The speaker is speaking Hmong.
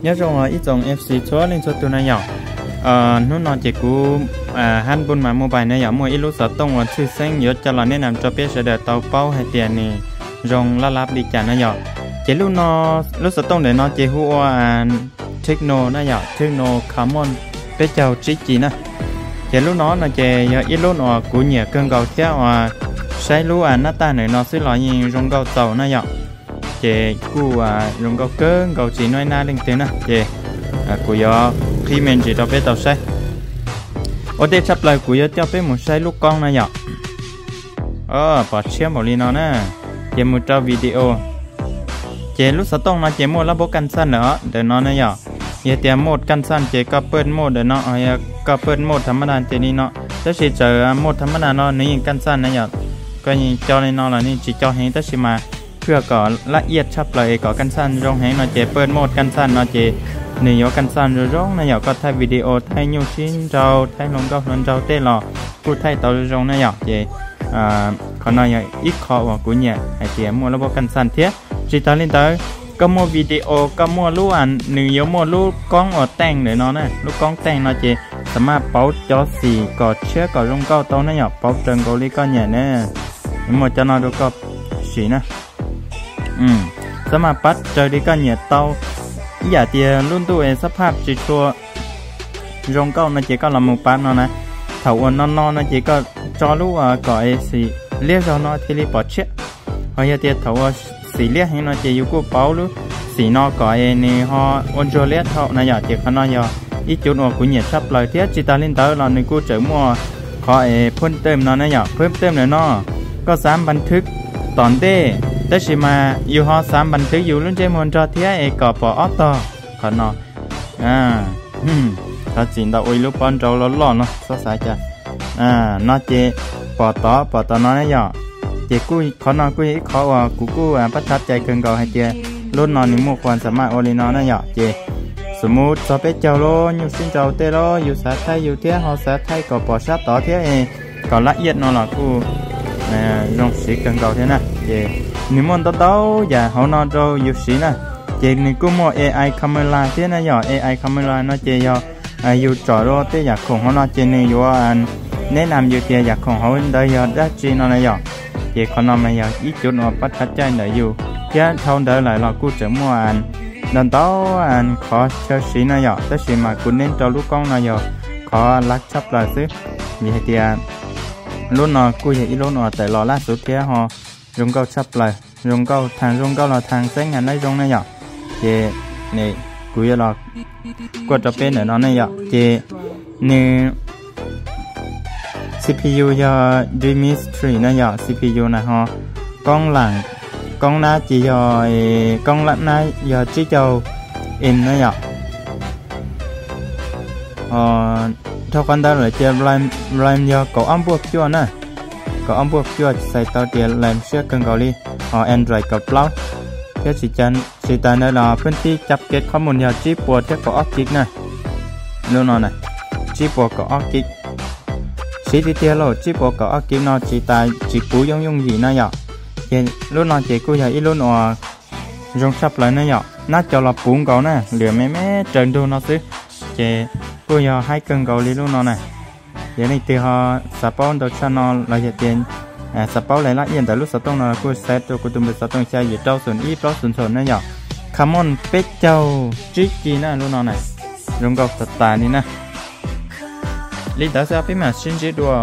Nyob zoo ib tsoom F C txhua leej txhua tus na yom. Hnub no ces kuv Hab Npun Mas Mobile na yom muaj ib lub xov tooj uas tshwj xeeb yuav coj los neb nam rau peb sawv daws tau paub hais tias nws zoo laj lab li cas na yom. Ces lub no, lub xov tooj ntawm no ces hu ua Tecno na yom, Tecno Camon peb caug tsib G na. Ces lub no no ces yog ib lub uas kuv nyiam kawg nkaus thiab uas saib lub nab taj ntawm no xwb los yeej zoo nkauj txaus na yom. Ces kuj zoo nkauj kawg nkaus tsis nuaib nab leej twg na. Ces kuv yuav qhib me ntsis rau peb tau saib. Ua ntej tshaj plaws kuv yuav coj peb mus saib lub koob na yom. Pom tshiab npaum li no na. Ces mus rau video. Ces lub xov tooj no ces muaj lab npab kaj xaj lawm os ntawm no na yom. Yog tias mode kaj xaj ces koj pawj mode ntawm no, yog koj pawj mode tha maj daj ces li no. Tab sis txawm mode tha maj daj no nws yeej kaj xaj na yom. Koj yeej co li no los nws tsis co heev tab sis mas phwj kom laj iab tshaj plaws es kom kaj xaj zoo heev no ces pawj mode kaj xaj no ces nws yuav kaj xaj zoo zoo na yom. Koj thaij video, thaij nyuj sib nraus, thaij hluas nkauj hluas nraug tej los kuj thaij tau zoo zoo na yom. Ces qhov no yog ib qho uas kuv nyiam hais tias muaj lub npab kaj xaj thiab. Tsis tas li ntawd, koj muaj video, koj muaj lub, nws yuav muaj lub koob uas teej ntawm no na, lub koob teej no ces xam maj pauv cov xim kom tshiab kom zoo nkauj tau na yom, pauv raws nkaus li koj nyiam na. Muaj cov no rau koj sim na. Xam maj pab raws li koj nyiam tau. Ib yam tias lub ntuj es xab phaj tsis tshua zoo nkauj no ces koj los mus pab no na. Thaum uas no no no ces koj tso lub kom es xim liab zog no thiaj li pom tshiab. Ho yog tias thaum uas xim liab heev no ces yus kuj pauv lub xim no kom es nws ho ua ntsuag liab dhau na yom. Ces qhov no yog ib cuv uas kuv nyiam tshaj plaws thiab. Tsis tas li ntawd los nws kuj tseem muaj qhov es phwj tej no na yom, phwj tej lawm no koj xav npas thwv tom ntej, tab sis mas yus ho xav npas thwv yus lub ntsej muag nrog thiab es kom pom ob tog. Qhov no, qhov txim ntawd ua ib lub pob nrau loj loj no, txhob xav cas. No ces pom tod, pom tod no na yom. Ces kuj qhov no kuj yog ib qhov uas kuv kuj pab thav cai kawg nkaus hais tias lub no nws muaj qhuas xam maj ua li no na yom. Ces xum mus txog peb caug lub nyuj sib nraus tej los yus xav thaij yus thiab ho xav thaij kom pom sab tod thiab es kom laj iab no los kuj zoo siv kawg nkaus thiab na. Ces nws muaj ntau ntau yam hauv no rau yus siv na. Ces nws kuj muaj A I camera thiab na yom. A I camera no ces yog yus tsom rau tej yam khoom hauv no ces nws yuav neb nam yus tias yam khoom hauv ntawd yog dab tsi no na yom. Ces qhov no mas yog ib cuv uas pab thav cai ntawm yus thiab. Dhau ntawd lawm los kuj tseem muaj ntau ntau qhov chaw siv na yom, tab sis mas kuv neb rau lub koob no yog qhov laj tshaj plaws xwb. Vim hais tias lub no kuj yog ib lub uas tawm los laj xub thiab ho zoo nkauj tshaj plaws, zoo nkauj, thaaj zoo nkauj los thaaj xeeb ha nab zoo na yom. Ces kuv yuav los kuaj rau peb ntawm no ne yom. Ces nws C P U yog Dimix Tree na yom, C P U na ho koob lam, koob nab ces yog, koob lam nab yog tsib caug M na yom. Dhau qhov ntawd lawm ces RAM yog kaum ob npuaj cuaj na, kaum ob npuaj cuaj xais tau tias lam siab kawg nkaus li. Ho Android kaum plaub, thiab tsis tas ntawd los phwj tib cap kev qhob mus yog tsib puas thiab kaum ob kib na. Lub no na, tsib puas kaum ob kib. Siv tiag tiag lauj, tsib puas kaum ob kib no tsis tas tsis puv yooj yooj yim na yom. Ces lub no ces kuj yog ib lub uas zoo tshaj plaws na yom, nab co los puv nkaus na, lwm me me raws ntug no xwb. Ces kuj yog haib kawg nkaus li lub no na. Yog leej twg ho xav paub ntau tshaj no los yog tias xav paub laj laj iab ntawm lub xov tooj no kuj xav rau kuv tus npawb xov tooj xya yim rau xoom ib plaub xoom xoom na yom. Camon peb caug tsib kib na lub no na, zoo nkauj tas tas li na. Li ntawd xwb peb mam sib ntsib dua.